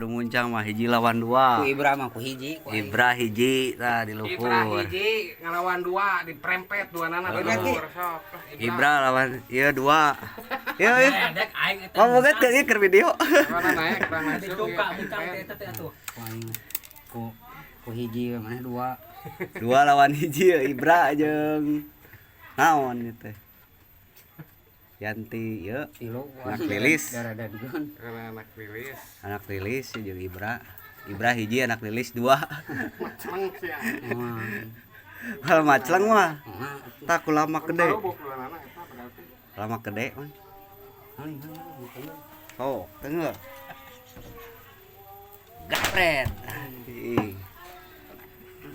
Adu muncang mah hiji lawan dua. Ku Ibra mah ku hiji ku aing. Ibra hiji tah di Ibra luhur. Hiji ngalawan dua, diprempet dua nana di luhur sok. Ibra lawan ieu dua. Ieu ieu. Dek aing eta. Mau banget gak ieu keur video? Mana naik kurang masuk. Dicoba muncang teh eta teh atuh. Ku aing ku ku hiji maneh dua. Dua lawan hiji ya, Ibra jeung naon ieu teh? Yanti ieu Tilu ku Anak aing. Lilis. Darah digeun. Karena anak rilis. Anak Lilis jeung Ibra. Ibra hiji, anak Lilis dua. Macleng sih ya. Kalau macleng mah Wah, tak ku lama gede. Baru dua nana eta berarti. Lama gede mah. Haling haling. Sok, tengah. Gapret. Ih.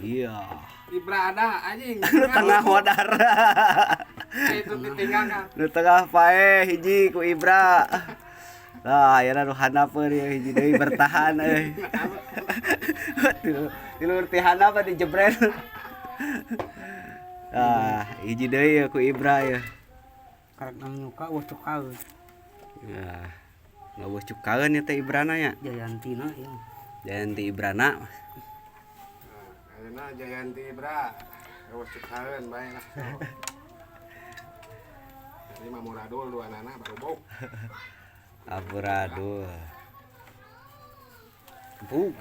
Iya. Ibra ada anjing. Nu tengah modar. Itu ditinggalkan. Nu tengah paeh hiji ku Ibra. Lah, ayeuna nu handapeun ieu hiji deui bertahan euy. Tilu tilu ti handap dijebret. Ah, hiji deui ya ku Ibra ya. Karek nang nyuka wah cukaeun. Ya. Ngeueuh cukaeun ya teh Ibrana nya. Jayantina ieu. Jayanti Ibrana. Nah, ayeuna Jayanti Ibra. Awas cukaeun bae lah. Jadi mah muradul dua nana baru bok. Amburadul. Bug.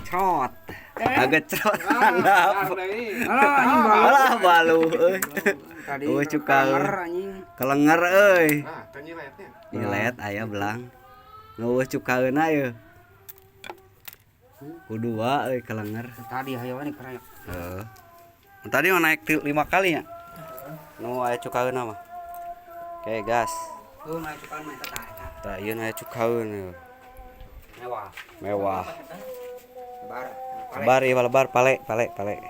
Crot. Agak crot handap. Deui. Alah anjing balu. Alah balu euy. Tadi Oh, cukaeun. kelenger, anjing. Kelenger euy. Nah, teu nyiletnya. Nyilet aya belang. Ngeueuh cukaeunna ye. Ku dua euy kelenger. Tadi hayo ini keraya. Heeh. Tadi mah naik lima kali ya. Nu aya cukaeunna mah. Oke, gas. Tuh naik cukaeun mah eta tah eta. Tah ieu aya cukaeun ieu. Mewah. Mewah. Lebar. Lebar ieu lebar pale pale pale.